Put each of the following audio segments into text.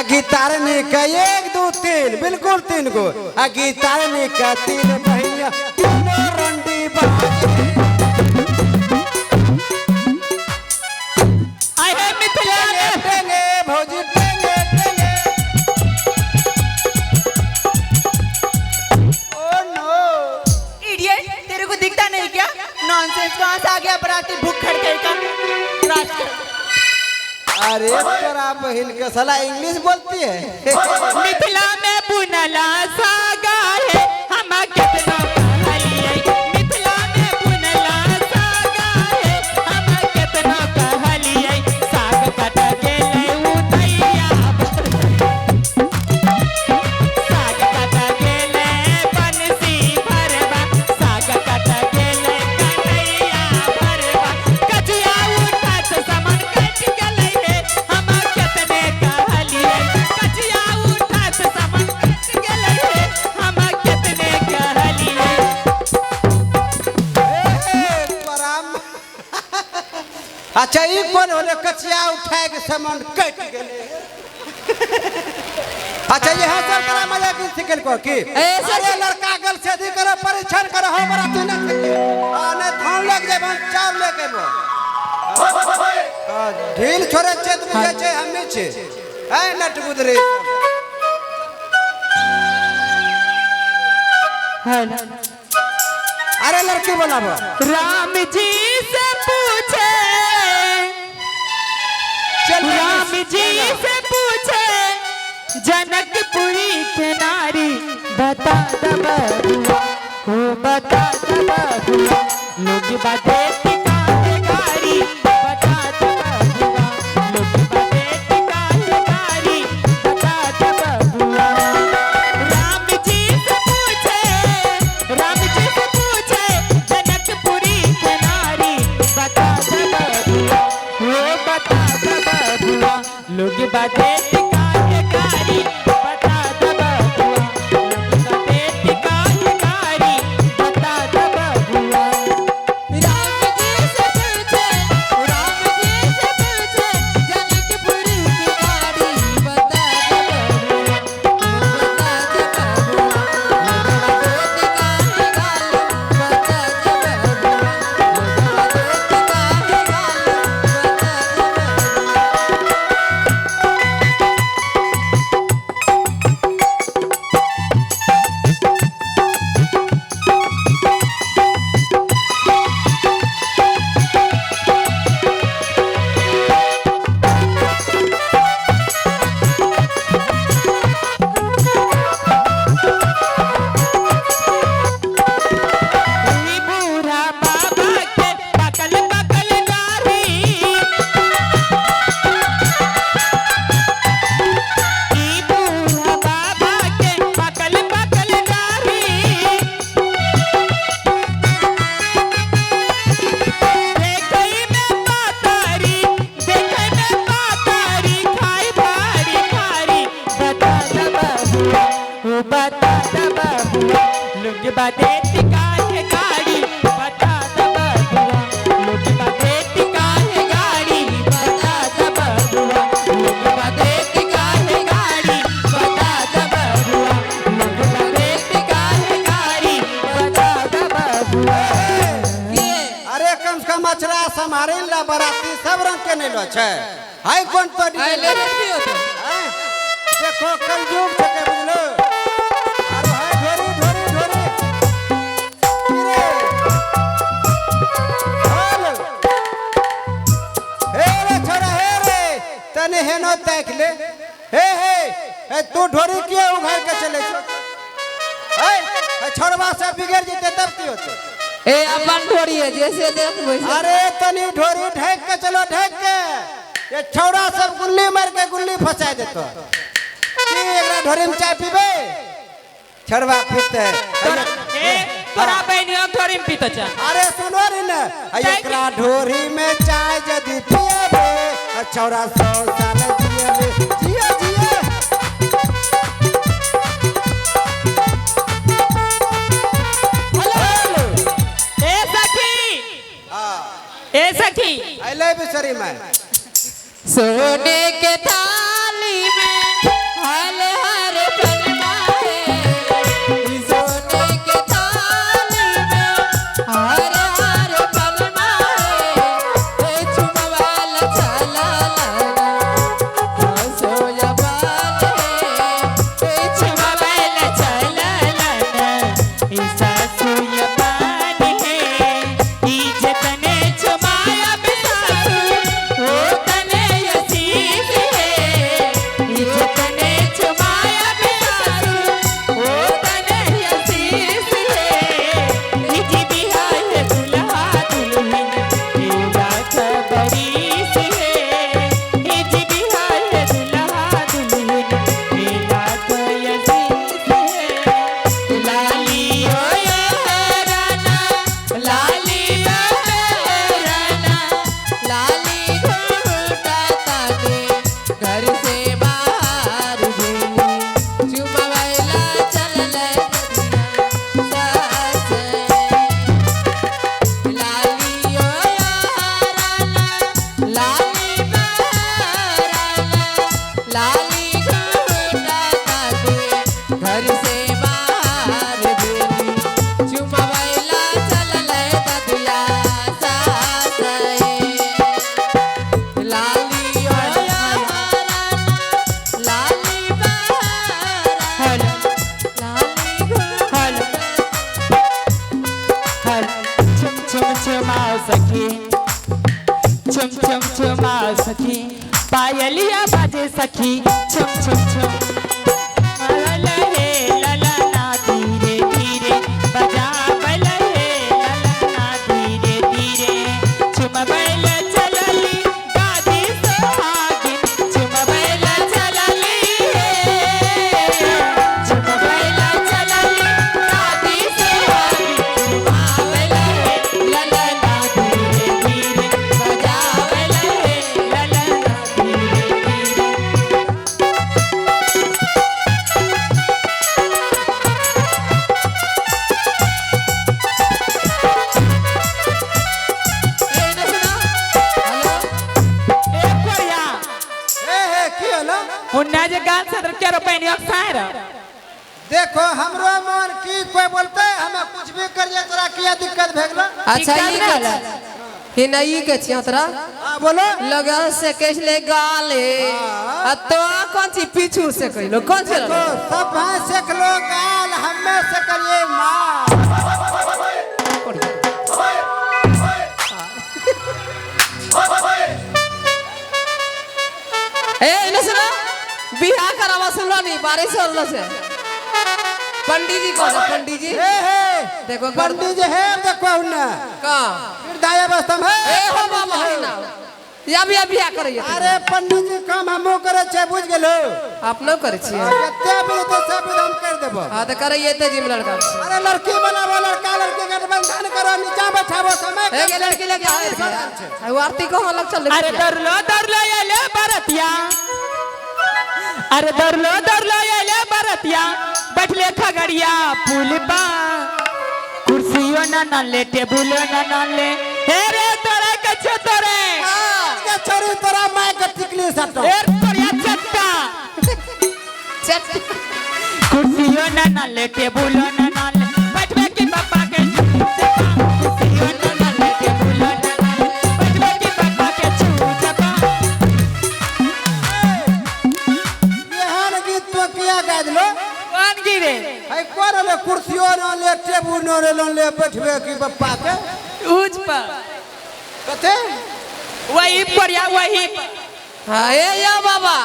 आ गिटारनी के एक दू तीन, बिल्कुल तीन गो। आ गिटारनी के तीन बहिनिया, तीनों रंडी बाजी। आहे मिथिला में टेंगे भौजी टेंगे टेंगे। Oh no. इडियट, तेरे को दिखता नहीं क्या? नॉनसेंस, कहाँ से आ गया बराती भूख खड़के का रास्ते। अरे तोरा बहिन के साला इंग्लिश बोलती है। मिथिला में बुनला सागा है, हम कितना कहलिए। मिथिला में बुनला सागा है, हम कितना कहलिए। साग कट गेलै उदैया, साग कट गेलै बंसी भरबा, साग कट गेलै कन्हैया भरबा। कचिया उठत सामान कटि गेलै हे, हम कितने कहलिए। कचिया उठत सामान कटि गेलै हे, हम कितने कहलिए। ए, तोरा। अच्छा, ई कोन होले कचिया उठाए के सामान कटि गेलै? अच्छा, यह सब तोरा मजा की सिखल को की? ए, अरे लड़का गल शादी करो, परीक्षण करो, हो बराती न थके आ नहीं धान लेके जेब, हम चाउर लेके एबो। हाँ, ढील छोड़े चेत बुझे छै, हमे छे है नट गुदरे। अरे लड़की बनाबो। राम जी से पूछे, चल। राम जी से पूछे जनकपुरी के नारी, बता द बबुआ, हो बता द बबुआ, लोग बाटे टिकाते गारी। बता द बबुआ, लोग बाटे टिकाते गारी, बता द बबुआ। राम जी से पूछे, राम जी से पूछे जनकपुरी के नारी, बता द बबुआ, हो बता द बबुआ, लोग बाटे टिकाते गारी। बता द बबुआ, लोग बाटे टिकाते गारी, बता द बबुआ। राम जी से पूछे, राम जी से पूछे जनकपुरी की नारी, बता दे बबुआ, बता दे बबुआ, लोगवा देत काहे गाली, बता दे बबुआ, लोगवा देत काहे गाली, बता दे बबुआ। ई बूढ़ा बाबा के पकल पकल दाढ़ी, ई बूढ़ा बाबा के पकल पकल दाढ़ी, देखई में पातारी, देखई में पातारी, खाई भारी भारी। बता द बबुआ, ओ बता द बबुआ, लोग बाटे टिकाए गाड़ी। बता द बबुआ, लोग बाटे टिकाए गाड़ी, बता द बबुआ, लोग बाटे टिकाए गाड़ी, बता द बबुआ, लोग बाटे टिकाए गाड़ी, बता द बबुआ। ये अरे कम से कम अचरा सम्हारे ला, बराती सब रंग के नहीं लो छै। हाय कौन तो आए लेडीज भी होते। हैं? देखो, कलयुग छके, बुझलो? आरो है ढोरी ढोरी ढोरी की रे? होल। हे रे छोरा, हे रे, तने हेनो देख ले। हे हे हे, तू ढोरी किया उघार के चले छो? हे हे, छोड़वा से बिगड़ जेते तब की होते? ए, अपन ढोरी है, जैसे देख वैसे। अरे तनी ढोरी ढक के चलो, ढक के। ये छौड़ा सब गुल्ली मार के गुल्ली फंसा देतो की। एकरा ढोरी में चाय पीबे छड़वा पीते? तोरा ए तोरा बहनियों ढोरी में पीतो चा। अरे सुनो रे न, एकरा ढोरी में चाय यदि पियबे, छौड़ा 100 साल जियबे। जियो जियो। हेलो। ए सखी। हाँ। ए सखी। अइलै बिसरी में। सोने के थाली में। हर हर पनमा है सोने के थाली में हर हर पनमा है चुमवाल चला लाना सोया बाल है चुमावेल चला लाना ई सासु ये पान है ई जतने चुमाया सासु ओ तने असीस है ई जतने चुमाया सासु ओ तने असीस है ई जी बिहार दुल्हा दुल्हन ई लाख बरीस है ई जी बिहार दुल्हा दुल्हन ई लाख असीस है लाली ओ ये राना लाली बहराना लाली घूटा ताने घर से बाहर भेली चुमवैला चलल सास लाली ओ राना लाली बहराना लाली घूटा ताने घर से बाहर भेली चुमवैला चलल ददिया सास लाली ओ राना लाली बहराना हेलो लाली घूटा हेलो हेलो चुम चुम चुमाओ सखी चुम चुम चुमाओ सखी पायलिया बाजे सखी चुम चुम चुम लहे लला ना धीरे धीरे बजा लहे लला ना धीरे धीरे चुमबैल चलली दादी सोहागिन चुमबैल चलली हे चुमबैल चलली दादी सोहागिन चुमावल हे लला ना धीरे धीरे बजावल हे लला ना धीरे धीरे। ए ना सुना हेलो ए कोरिया हे हे की होलो हुन्ना जे गाल सदर के रुपए नहीं अक्सार देखो हमरो मन की कोई बोलते हमें कुछ भी करिए तोरा किया दिक्कत भे गेलो अच्छा ई कहला ही नहीं के छिया तोरा हाँ बोलो लगा से कैसले गाले आ तो कौन सी पीछू से कहलो कौन से देखो सब भाई सेक लो गाल हमें से करिए माँ ए इने सुना बियाह करावा सुनलो नहीं बारिश होलो से पंडित जी कौन है पंडित जी हे हे देखो पंडित जी हे देखो ना का फिर दाया बस्तम है ए हो बाबा है ना या बियाह बियाह करैया अरे पंडित जी काम हमहू करे छे बुझ गेलो अपनो करै छियै जते भी हेतै सब हम कर देबो हां तऽ करैये ते जिम लड़का अरे लड़की बनाबो लड़का लड़की गठबंधन करो नीचा बैठाबो समय ए गे लड़की लगे आए आरती को हम अलग चल अरे दरलो दरलो ये बरतिया अरे दरलो दरलो ये बरतिया बैठले खगड़िया पुल पा कुर्सियों ना ना ले टेबुलो ना ना ले हे रे तोरे कछो तोरे के छोरी तोरा माय के टिकली सटो ए तोरिया चट्टा चट कुर्सियों ना ना ले टेबुलो ना ना ले बैठबे की पापा के चपा कुर्सियों ना ना ले टेबुलो ना ना ले बैठबे की पापा के छू चपा एहन गीत तो किया गा देलो कौन गिरे है कोन ले कुर्सियो न ले टेबुल न ले ले बैठबे की बप्पा के ऊंच पर कथे वही पर या वही पर हाँ ए या बाबा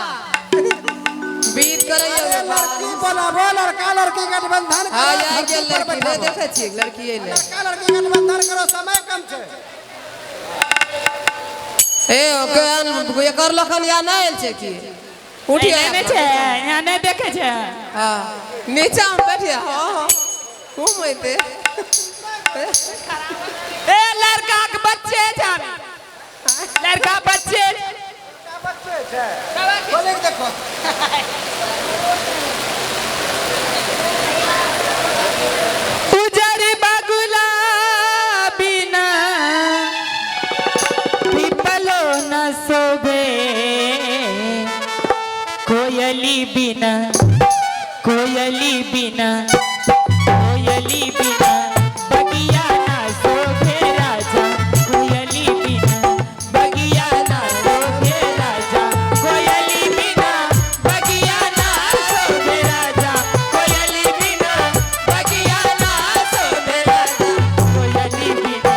बीत करैया अरे लड़की बनाबो लड़का लड़की गठबंधन हाँ करो, या गेल धरती पर लड़की नहीं बैठाबो। देखै छियै लड़की अइलै लड़का लड़की गठबंधन करो समय कम छै ए ओके एकर लखन या नहि आयल छै की उठि नहीं छै यहाँ नहीं देखे छै हाँ नीचा में बैठिया हाँ हाँ घूम अइते ए लड़का के बच्चे जान लड़का बच्चे बच्चे छै बोले के देखो उजर बगुला बिना पीपलो न शोभे कोयली कोयली बिना, कोयली बिना, कोयली बिना बगिया ना शोभे राजा। कोयली बिना बगिया ना शोभे राजा। कोयली बिना बगिया ना शोभे राजा। कोयली बिना बगिया ना शोभे राजा। कोयली बिना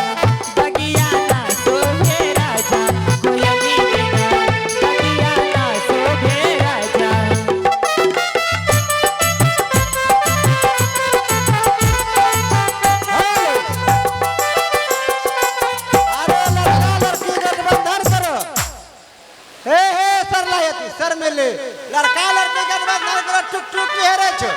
बगिया ना शोभे राजा। कोयली बिना बगिया ना शोभे राजा। अरे लड़का लड़की गठबंधन करो। हे हे सर लायती सर मिले लड़का लड़की गठबंधन करो। टुक टुक की हेरे छो।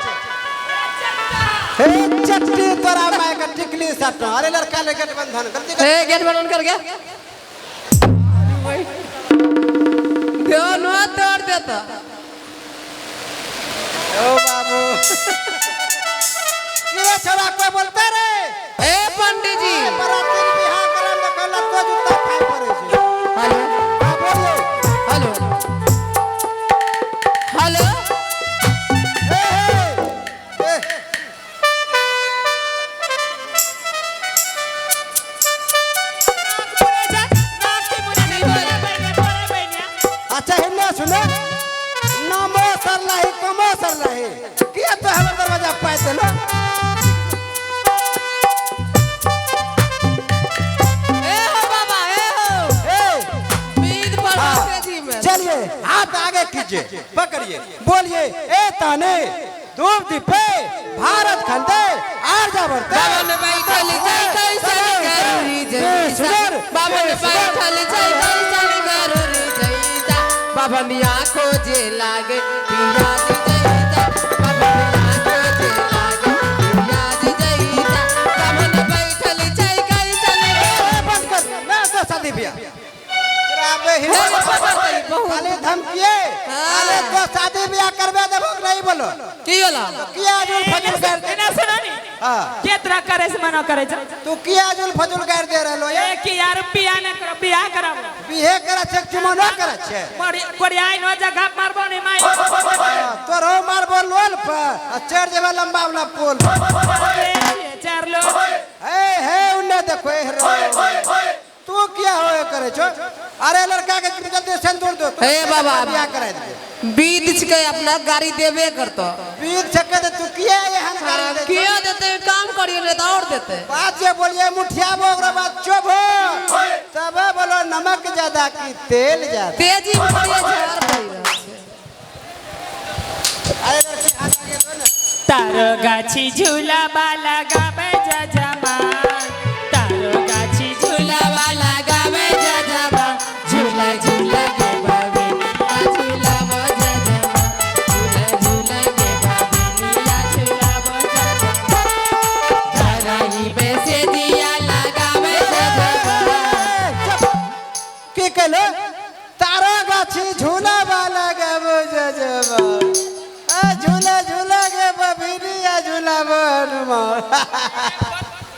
हे चट्टी तोरा माय के टिकली सटो। अरे लड़का ले गठबंधन गलती कर। ए गेट बंद कर गया ध्यान तोड़ देता। ओ बाबू ये छोरा कोई बोलते रे। ए पंडित जी बराती बियाह करम देखो लत्तो जूता खाए पड़े छे। हेलो हां बोलिए। हेलो हेलो हे हे ए अच्छा हिन्ने सुनो नामो सरलाही कमो सरलाही किया तो हमर दरवाजा पाए देलो। ए हो बाबा ए हो ए बीद पर हाँ। जी में। चलिए हाथ आगे कीजिए पकड़िए बोलिए ए ताने धूप दीपे भारत खंडे आर्जा बढ़ते बाबन बैठल जाय कैसन करूरी जैसा। बाबन बैठल जाय कैसन करूरी जैसा। बाबनिया खोजे लागे पिया जी जैसा। बाबनिया खोजे लागे पिया जी जैसा। बाबन बैठल जाय कैसन ए, बंद कर ना तो शादी ब्याह तोरा आबे ही हे बाबा बहुत खाली धमकिए। अरे तो शादी ब्याह करबे देबो कि नहीं बोलो की होला किया जुल फजुल कर दे। एना सुनो नी हाँ केतरा करे से मना करे छे। तू किया जुल फजुल कर दे रहलो ये ए कि यार बियाह न करो बियाह कराबो बिहे करे छे चुमनो करे छे। कोरियाई नो जगह मारबो नी माई। तोरो मारबो लोल पर आ चढ़ जेबे लंबा वाला पोल पर। चार लोग हे हे उन्ने देखो हे रो। तू क्या होए करे छो। अरे लड़का के जल्दी सिंदूर दो। हे बाबा। बियाह कराय दे। बीत के अपना गाड़ी देबे करतो। बीत सके तो तू किया एहन गाड़ी दे छो? किया देते काम करियो नहीं तो और देते। बात जे बोलिए मुठियाबो ओकरा बाद चोभो तब बोलो नमक ज्यादा की तेल ज्यादा। तेजी में बढ़िया झाड़ पड़ी रहल छै। अरे लड़की हाथ आगे दो ना। तारो गाछी झूला बाला गावे जजमा। तारो गाछी झूला बाला गावे जजमा। झूला झूला गे बाबे झूला बजा झूला झूला गे बाबनिया झूला बजा धराई में से दिया लगावे जजमा। चुप। की कहलो तारो गाछी झूला वाला गाबो जजमा। आ झूला झूला गे बबिनिया झूला बनमा।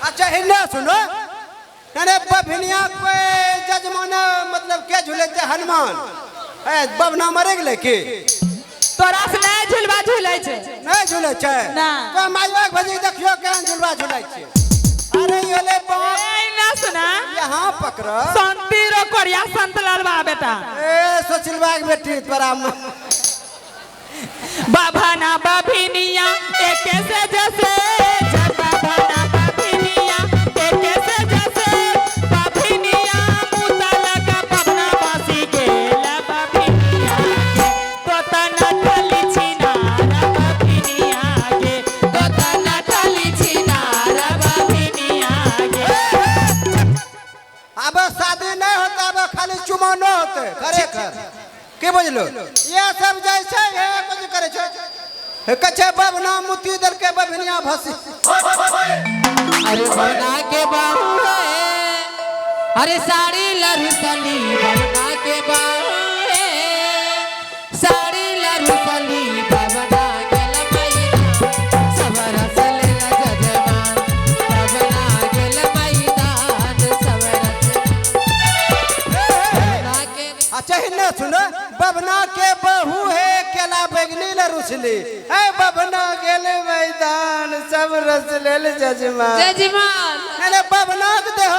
अच्छा हिन्ना सुनो अरे बभिनिया कोई जजमाना मतलब के झूले थे हनुमान ए बबना मरे गेलै की तोरा से नहीं झूलबा झूलै छै। नहीं झूले छै ना। तो माइबाक भजी देखियो केहन झूलबा झूलै छै। अरे ई होलै बाप ए ना सुना यहाँ पकड़ शांति रो कोरिया संत लालबा बेटा। ए सोचलबा के बेटी तोरा बाबा ना बाभिनिया एके से जैसे बाबा ना बाभिनिया एके से जैसे बाभिनिया मुताला का बबना बासी गेला बाभिनिया के तोता ना ठली छिनारा बाभिनिया के तोता ना ठली छिनारा बाभिनिया के। अब शादी नहीं होता अब खाली चुमानो होते करे कर के बुझलो ये सब जैसे है कुछ करे छे कछे बबना मुती दल के बबनिया भसी। अरे बना के बाहू है अरे साड़ी लरुसली बना के बाहू है साड़ी लरुसली बबना के लमैदा सबर सले जजमान बबना के लमैदान सबर बना के। अच्छा हिन्ने सुनो, बबना के बहू है केला बैगनी ले रुसली, ए बबना गेले मैदान सब रस लेल जजमान। जजमान। अरे बबना के देह